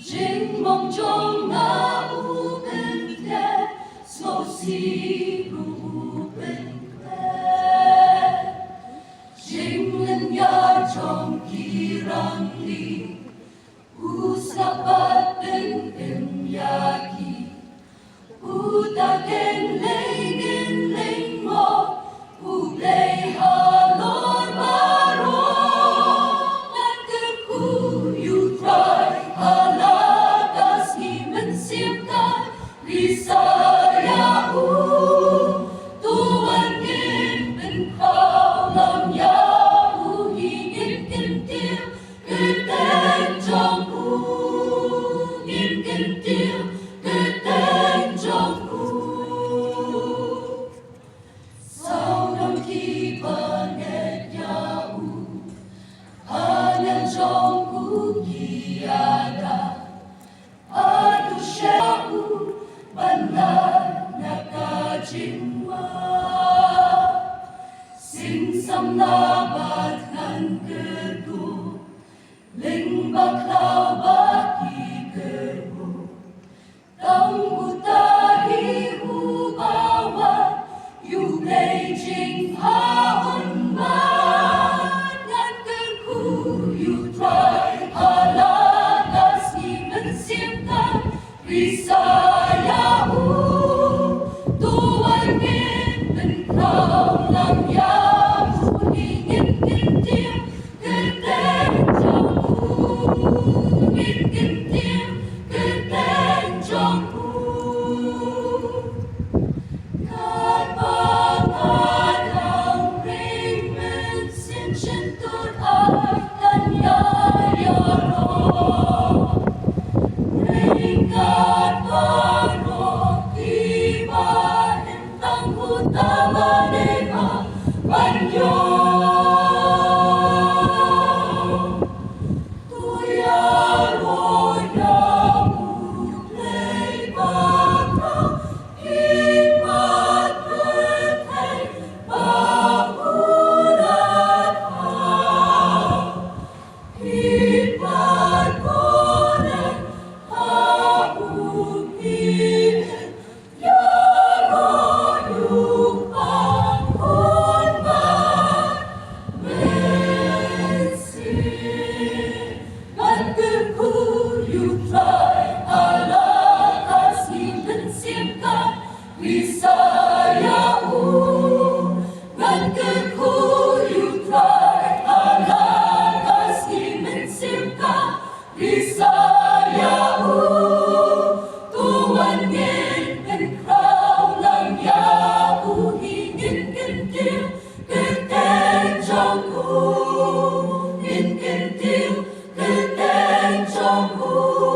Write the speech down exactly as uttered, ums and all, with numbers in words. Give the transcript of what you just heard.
Jingmong jong nga u pynkhreh, sngewsih ruh u pynkhreh. Jinglynñiar jong ki rangli, u sngap bad pynim ïa ki. Uta ken lei ngin lei mo, U Blei halor baroh. Ngan kyrkhu ïa U Trai ha la ka sngi mynsiem, kan risa ïa u. To wan ngin pynkhraw lang ïa u, hi ngin kyntiew kyrteng jong u, ngin kyntiew kyrteng jong u. Sawdong kiba ngeit ïa u, ha ngan jong u ki ïada. Haduh sha u ban lait na ka jingwan. Sing samla bad ngan kyrduh, lyngba khlaw bad ki kyrhuh. Tang uta hi uba wan, ïa U Blei jingpha un mad. Ngan kyrkhu ïa U Trai ha la ka sngi mynsiem, kan risa ïa u. To wan ngin pynkhraw lang ïa u, hi ngin kyntiew kyrteng jong u, ngin kyntiew kyrteng jong u. Katba nga dang ring mynsiem, shyntur ai kan ïa ïaroh. Ryngkat baroh kiba im, tang uta ba dei ma ban ïoh. To ïaroh ïa U Blei bakhuid, ki mat pyrthei ba u la thaw. Ki mat bor ha u, ki Risa ïa u, to wan ngin pynkhraw lang ïa u, hi ngin kyntiew kyrteng jong u, ngin kyntiew kyrteng jong u.